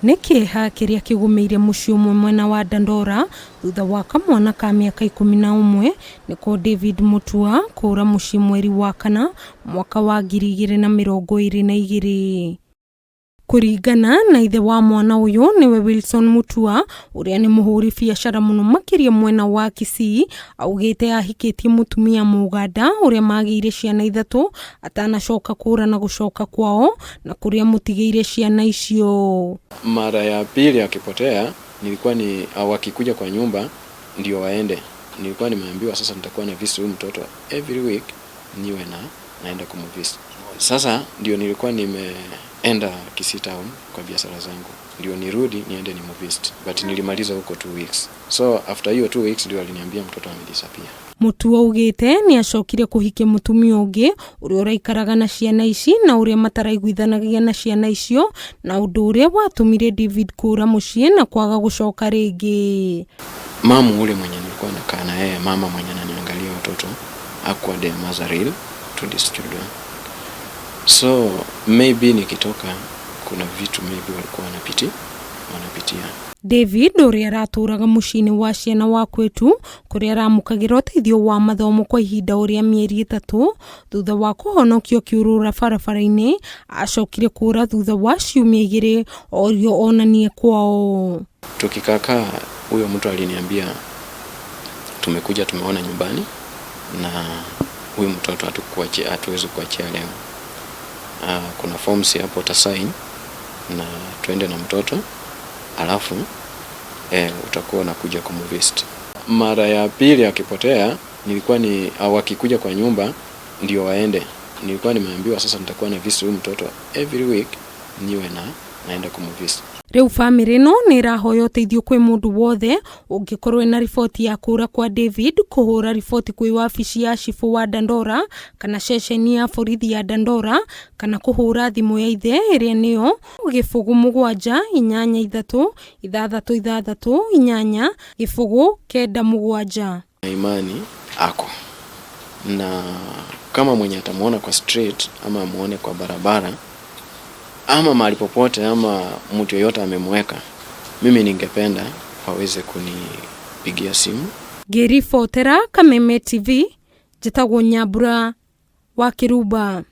Nĩ kĩeha kĩrĩa kĩgũmĩire mũciĩ ũmwe mwena wa Dandora thutha wa kamwana ka mĩaka 11 nĩko David Mutua kũũra mũciĩ mweri wa kana mwaka wa 2022. Kũringana na ithe wa mwana ũyũ nĩwe Wilson Mutua ũrĩa nĩ mũhũri biacara mũno makĩria mwena wa Kisii, augĩte ahikĩtie mũtumia Mũganda ũrĩa magĩire ciana ithatũ atanacoka kũra na gũcoka kwao na kũrĩa mũtigĩire ciana icio. Mara ya pili akipotea nilikuwa ni wakikuja kwa nyumba ndio waende, nilikuwa nimeambiwa sasa nitakuwa na visit huyu mtoto every week, niwe na naenda kumvisit. Sasa ndio nilikuwa nimeenda Kisii town kwa biashara zangu, ndio nirudi niende nimuvisit, but nilimaliza huko 2 weeks. So after hiyo 2 weeks ndio aliniambia mtoto amedisappear. Mutua augĩte nĩ acokire kũhikia mũtumia ũngĩ ũrĩa ũraikaraga na ciana ici na ũrĩa mataraiguithanagia na ciana icio, na ũndũ ũrĩa watũmire David kũra mũciĩ na kwaga gũcoka rĩngĩ. Mamu ule mwenye nilikuwa nakaa na yeye, mama mwenye ananiangalia watoto, hakuwa the mother real to these children. So maybe nikitoka kuna vitu maybe walikuwa wanapitia. David ũrĩa aratũraga mũciĩ-inĩ wa ciana wa Kwetu kũrĩa aramũkagĩra ũteithio wa mathomo kwa ihinda ũrĩa mĩeri 3 thutha wa kũhonokio kĩũrũra barabara-inĩ, acokire kũra thutha wa ciumia 2 orio onanie kwao. Tukikakaa, huyo mtu aliniambia tumekuja tumeona nyumbani na huyu mtoto hatukuachia, hatuwezi kuachia leo. Kuna forms hapo utasign na tuende na mtoto, alafu utakuwa unakuja kumvisit. Mara ya pili akipotea nilikuwa ni wakikuja kwa nyumba ndio waende, nilikuwa nimeambiwa sasa nitakuwa na visit huyu mtoto every week, niwe na naenda kumvisit. Rĩu bamĩrĩ ĩno nĩ ĩrahoya ũteithio kwĩ mũndũ wothe ũngĩkorwo ena riboti ya kũra kwa David, kũhũra riboti kwĩ wabici ya cibũ wa Dandora kana ceceni ya borithi ya Dandora, kana kũhũra thimũ ya ithe ĩrĩa nĩyo 0783668097. Na imani ako na kama mwenye atamuona kwa street ama amuone kwa barabara ama mahali popote ama mtu yeyote amemweka, mimi ningependa waweze kunipigia simu. Ngĩribotera Kameme TV, njĩtagwo Nyambura wa Kĩrumba.